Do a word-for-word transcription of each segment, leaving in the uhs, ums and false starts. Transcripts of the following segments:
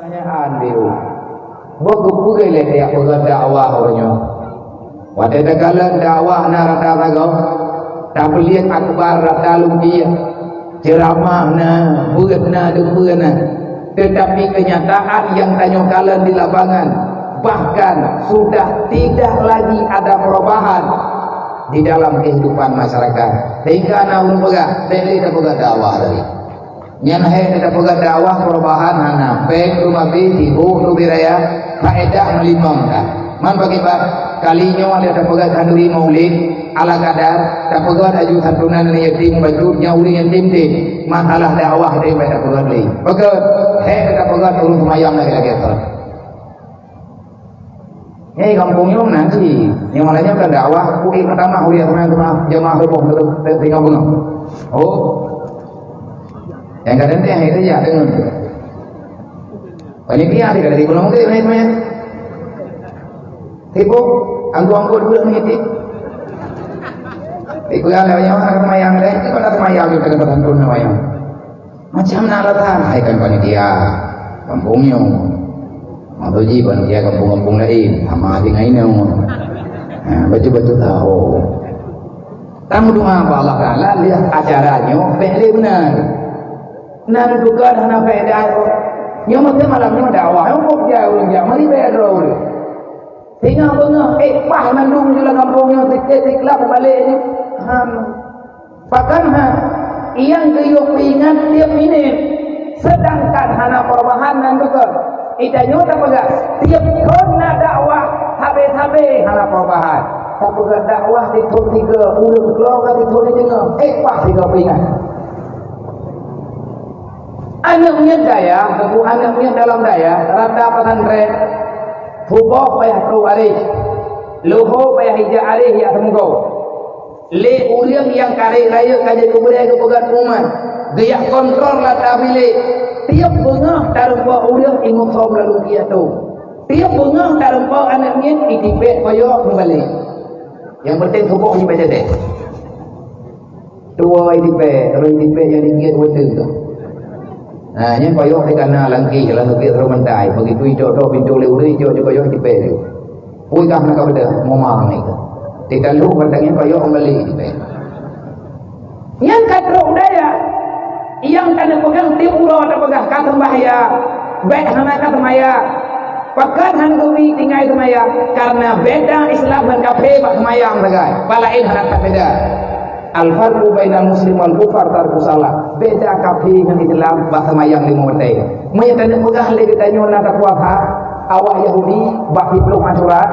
Nyan biru. Boh geupeugah lé tiep peugah dakwah uroe nyoe. Watée takalon dakwah na rata sagoe, tabeuliek akbar rata lungkie, ceuramah na, beuet na, deupeue na. Tetapi kenyataan yang tanyoe kalon di lapangan, bahkan sudah tidak lagi ada perubahan di dalam kehidupan masyarakat. Sehingga na ureuëng peugah, "Bék lé tapeugah dakwah lagi." Nyan hai tapeugah dakwah perubahan hana, péng tu mabi, tiboh tu biraya, faedah meulimong dah. Man bagi bah, kali nyoe ada tapeugah khanduri maulid, ala kadar, tapeugah aju santunan aneuk yatim bacut nyang ureuëng yatim deh. Masalah dakwah deh, baik tapeugah lé. Peugah, hai tapeugah turun semayang lagi-lagi tu. Hei, gampông nyoe meunan cit. Nyang malam nyoe kan dakwah, kuih pertama, kuih pertama, jamaah ruboh, tinggal bengong. Oh. Nyang kadang teh, hai teh, ya, deungon. Panitia teh, kada dipulong teh, hai, hai. Sibuk, anggur-anggur dulu ni, teh. Ibu ada yang nak semayang, teh. Ibu nak semayang, kita dapat ampun semayang. Macam na alasan, hai kan panitia gampông nyoe. Maka ji panitia gampông-gampông laén, sama aja ngai nyoe. Ha, baca-baca tahu. Tamu doa bak Allah Taala, lihat acara nyoe, bék lé beuna. Na duka dah na faedah. Nyoe masa malam nyoe dakwah, nyoe kok jauh ureuëng jak, mari bayar dua ureuëng. Singoh beungoh, eh, pah mandum di lam gampông nyoe, sikit-sikit lah balik nyoe. Ham. Pakon ha, nyang geuyue peuingat tiep minét, seudangkan hana perubahan nan beutôi. Ita nyoe tapeugah, tiep thon na dakwah, habéh-habéh hana perubahan. Tapeugah dakwah di thon tiga, ureuëng keuluwarga di thon deungoe, eh, pah tiga peuingat. Aneuk miet dayah, teungku, aneuk miet dalam dayah, rata pesantren, suboh payah trok areh, luho payah ijak areh jak teumeugoe. Lé ureuëng nyang karek rayeuk ka jikeubeurai geupeugah umat, geujak kontrol lam bilék. Tiep beungoh tarumpok ureuëng ingut som lalu piato. Tiep beungoh tarumpok aneuk miet itipék koyok meubalek. Nyang penting suboh jibaca deh. Dua itipék, kalau itipék nyang dikiet watèe tu. Nah, nyan koyok dikana langkih, lalu ke serumentai. Begitu icok-cok pintu lé ureuëng, icok-cok koyok itipék tu. Pui kah nak ka beudeuh, momang ni tu. Titaluk batang nyan koyok kembali itipék. Nyan ka trok daya. Nyang ka neupeugah tiep uroe tapeugah ka sembahyang. Bék hana ka sembahyang. Pakon han geubi tinggai sembahyang? Karena beda Islam ngon kafé bak sembahyang sagai. Bak laén hana that beda. Al-farqu bainal muslim wal kufar tarku salah. Beda kafé ngon Islam bak sembahyang lima watèe. Meunyo taneuk peugah lé geutanyoe na tapuasa, awak Yahudi bak siplôh Asyura,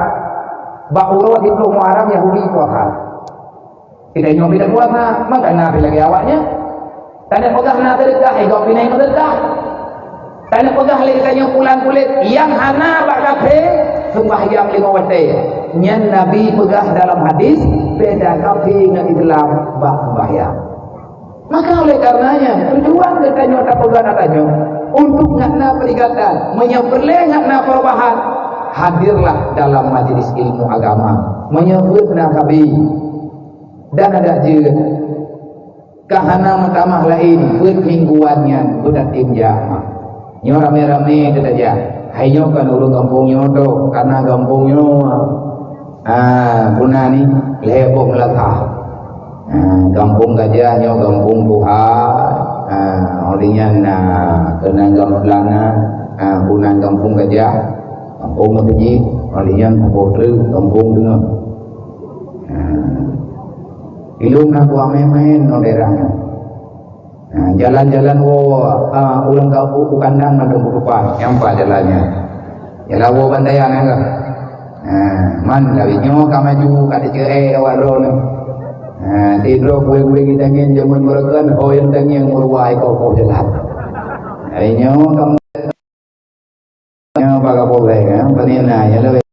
bak uroe siplôh Muharram Yahudi puasa. Geutanyoe beda puasa, maka na lagèe awak nyan. Taneuk peugah na seudeukah, eh, gob pinai meuseudeukah. Taneuk peugah lé geutanyoe pulan kulét, nyang hana bak kafé, sembahyang lima watèe. Nyan Nabi peugah dalam hadis, beda kafé ngon Islam bak sembahyang. Maka oleh karenanya, tujuan geutanyoe tapeugah na tanyoe, untuk ngat na peringatan, meunyoe peureulèe ngat na perubahan, hadirlah dalam majlis ilmu agama. Meunyoe beuet na sabe, dan adak jeuet. Ka hana meutamah laén, beuet mingguan nyan beuet até jak. Nyoe ramé-ramé teuh tajak. Hai nyoe kan ureueng gampông nyoe tôh, kana gampông nyoe. Ah, guna ni lhèe boh meulasah. Ah, gampông gajah nyoe gampông tuha. Ah, oleh nyan na keunan gampông lana, ah, guna gampông gajah, gampông meuseujid, oleh nyan saboh treuk gampông teungoh. Ah. Ilôn na kuah main-main ngon daerah nyoe. Ha, jalan-jalan woe, ah, ulang ka u, u kandang mandum beutupan, nyang pat jalan nyan. Jalan woe bantayan nyan ka. Ha, man lawét nyoe ka maju, ka teuceu'e awak droeneuh. Ha, sidroe kueh-kueh geutangieng jameun meureukan, ho nyang tangieng meuruwa ikoh-koh jalan. Lawét nyoe ka nyoe bak Kapolsek, ha, panina, nyan lawét.